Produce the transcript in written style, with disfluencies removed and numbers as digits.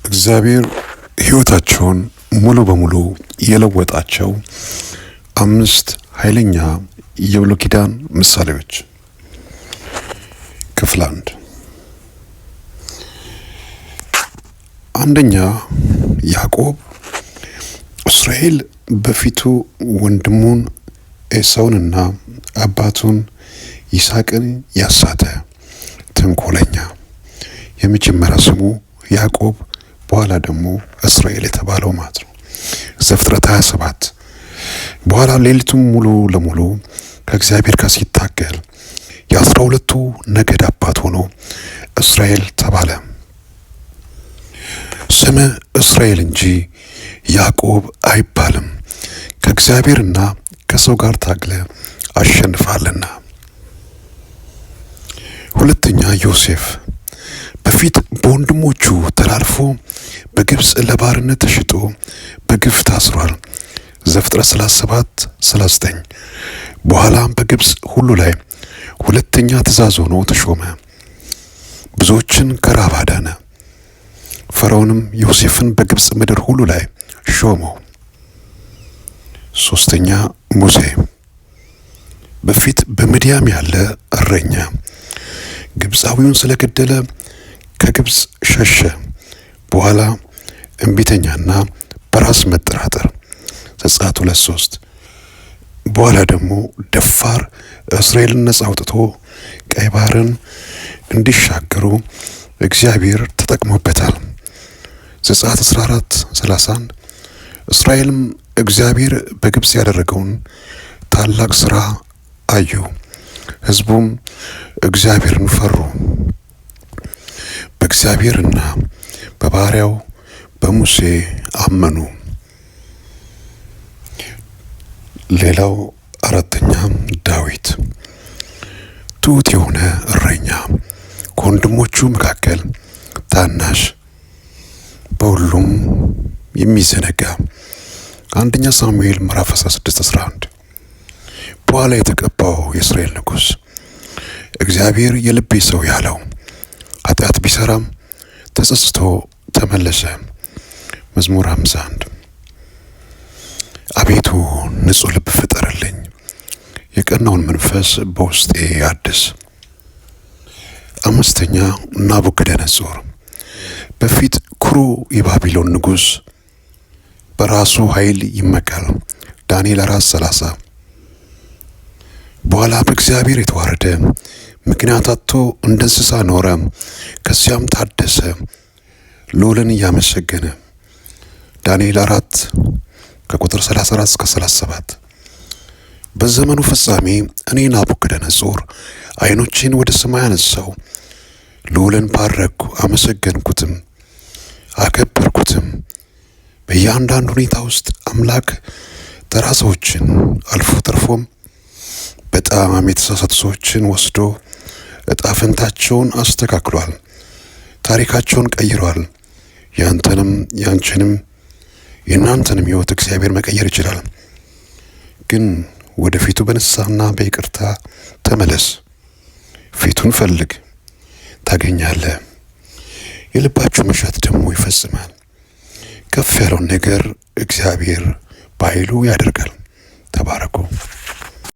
እግዚአብሔር ሕይወታቸውን ሙሉ በሙሉ የለወጣቸው አምስት ኃይለኛ የብሉይ ኪዳን ምሳሌዎች ክፍል አንድ። አንደኛ፣ ያዕቆብ እስራኤል በፊቱ ወንድሙን ኤሳውንና አባቱን ይስሐቅን ያሳተ ተንኮለኛ፣ የመጀመሪያ ስሙ ያዕቆብ በኋላ ደግሞ እስራኤል የተባለው ማለት ነው። ዘፍጥረት 27። በኋላ ሌሊቱን ሙሉ ለሙሉ ከእግዚአብሔር ጋር ሲታገል የ12ቱ ነገድ አባት ሆኖ እስራኤል ተባለ። ስምህ እስራኤል እንጂ ያዕቆብ አይባልም፣ ከእግዚአብሔርና ከሰው ጋር ታግለ አሸንፋልና። ሁለተኛ፣ ዮሴፍ በፊት በወንድሞቹ ተላልፎ በግብፅ ለባርነት ተሽጦ በግፍ ታስሯል። ዘፍጥረት 37 39። በኋላም በግብፅ ሁሉ ላይ ሁለተኛ ትእዛዝ ሆኖ ተሾመ። ብዙዎችን ከራብ አዳነ። ፈርዖንም ዮሴፍን በግብፅ ምድር ሁሉ ላይ ሾመው። ሶስተኛ፣ ሙሴ በፊት በምድያም ያለ እረኛ ግብፃዊውን ስለገደለ ከግብፅ ሸሸ። በኋላ እምቢተኛና በራስ መጠራጠር ዘጸአት 2:3። በኋላ ደግሞ ደፋር እስራኤልን ነጻ አውጥቶ ቀይ ባህርን እንዲሻገሩ እግዚአብሔር ተጠቅሞበታል። ዘጸአት 14 31። እስራኤልም እግዚአብሔር በግብፅ ያደረገውን ታላቅ ሥራ አዩ፣ ሕዝቡም እግዚአብሔርን ፈሩ። በእግዚአብሔርና በባሪያው በሙሴ አመኑ። ሌላው አራተኛ፣ ዳዊት ትሑት የሆነ እረኛ፣ ከወንድሞቹ መካከል ታናሽ፣ በሁሉም የሚዘነጋ፣ አንደኛ ሳሙኤል ምዕራፍ 16 11። በኋላ የተቀባው የእስራኤል ንጉሥ፣ እግዚአብሔር የልቤ ሰው ያለው፣ ኃጢአት ቢሰራም ተጸጽቶ ተመለሰ። መዝሙር 51። አቤቱ ንጹሕ ልብ ፍጠርልኝ፣ የቀናውን መንፈስ በውስጤ አድስ። አምስተኛ፣ ናቡከደነጾር በፊት ኩሩ የባቢሎን ንጉሥ፣ በራሱ ኃይል ይመካል። ዳንኤል 4:30። በኋላ በእግዚአብሔር የተዋረደ፣ ምክንያት አጥቶ እንደ እንስሳ ኖረ። ከዚያም ታደሰ፣ ልዑልን እያመሰገነ፣ ዳንኤል 4 ከቁጥር 34 እስከ 37። በዘመኑ ፍጻሜ እኔ ናቡከደነጾር ዓይኖቼን ወደ ሰማይ አነሳሁ፣ ልዑልን ባረክሁ፣ አመሰገንኩትም፣ አከበርኩትም። በእያንዳንዱ ሁኔታ ውስጥ አምላክ ተራ ሰዎችን አልፎ ተርፎም በጣም የተሳሳቱ ሰዎችን ወስዶ እጣ ፈንታቸውን አስተካክሏል። ታሪካቸውን ቀይሯል። ያንተንም፣ ያንቺንም፣ የእናንተንም ሕይወት እግዚአብሔር መቀየር ይችላል። ግን ወደፊቱ በንስሐና በይቅርታ ተመለስ። ፊቱን ፈልግ፣ ታገኛለህ። የልባችሁ መሻት ደግሞ ይፈጽማል። ከፍ ያለውን ነገር እግዚአብሔር በኃይሉ ያደርጋል። ተባረኩ።